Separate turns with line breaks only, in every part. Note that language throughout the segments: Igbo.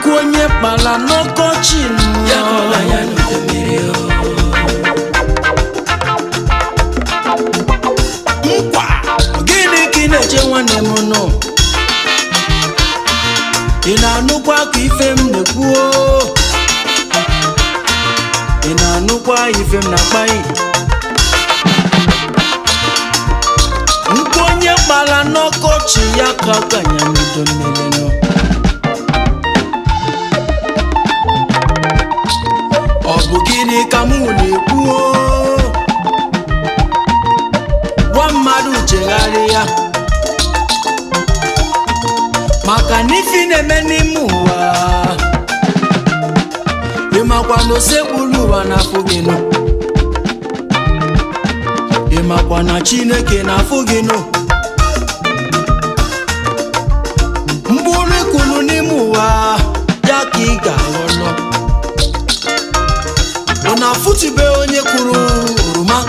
Nkụ onye kpala n'ọkọchị
Ya ka ọ
nọ.
ga-anya n'udu mmiri o.
Nkwa gịnị ka ị na-eche nwanne m nọ? Ị na-anụkwa ka ife m na-ekwu o? Ị na-anụkwa ife m na-akpaghị? Nkụ onye kpala n'ọkọchị ya ka ọ ganya n'udo mmiri nọ. Ọ bụ gịnị ka mụ na-ekwu o? Gwa mmadụ chegharịa maka na ife na-eme n'ime ụwa, ịmakwa na osekpuru ụwa na-afụ gị nụ, ịmakwa na Chineke na-afụ gị nụ. Mkpụrụ ikulu n'ime ụwa ya ka ị ga-aghọrọ. Ọ na-afụtube onye kụrụ oroma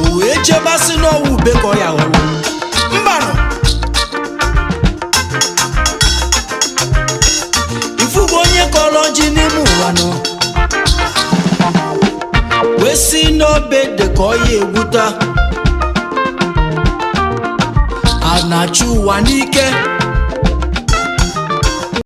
o wee chebasị n'ọwụ ube ka ọ ya ghọrọ mbanụ. Ifugo onye kọrọ ji n'ime ụwa nọ wee si n'obe dị ka ọ ya egwuta a na-achụ ụwa n'ike.